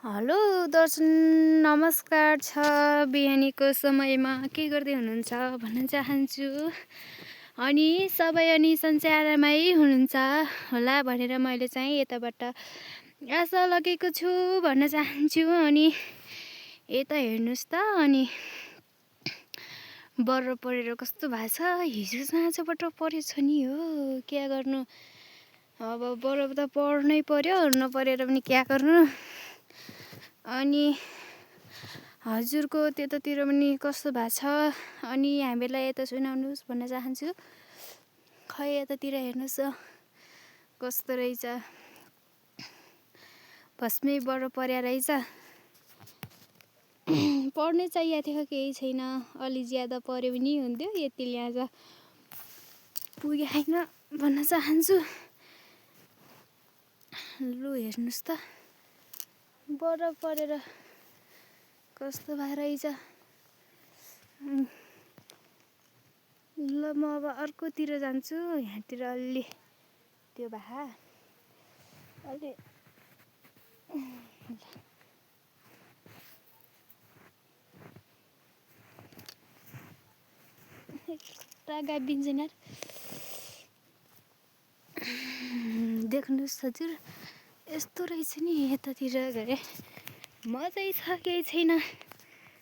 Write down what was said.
Hello दर्शन नमस्कार छ। बिहानीको समयमा के गर्दै हुनुहुन्छ भन्न चाहन्छु। अनि सबै सञ्चारमै हुनुहुन्छ होला भनेर मैले चाहिँ यताबाट आशा लगेको छु भन्न चाहन्छु। अनि यता हेर्नुहोस् त, अनि बरफ परेर कस्तो भएको छ। हिजो साँझबाट परेछ नि हो, क्या गर्नु। अब बरफ त पर्नै पर्यो, नपरेर पनि क्या गर्नु। अनि हजुरको त्यतातिर पनि कस्तो भएको छ, अनि हामीलाई यता सुनाउनुहोस् भन्न चाहन्छु। खै यतातिर हेर्नुहोस् कस्तो रहेछ, भस्मै बरफ पर्या रहेछ। पर्नै चाहिएको थियो, केही छैन। अलि ज्यादा पऱ्यो पनि हुन्थ्यो, यतिले आज पुगे होइन भन्न चाहन्छु। लु हेर्नुहोस् त, बरफ परेर कस्तो भएर रहेछ। ल म अब अर्कोतिर जान्छु। यहाँतिर अलि त्यो भए अलि गाबिन्छ नि। देख्नुहोस् हजुर, यस्तो रहेछ नि यतातिर गरे। मजै छ, केही छैन।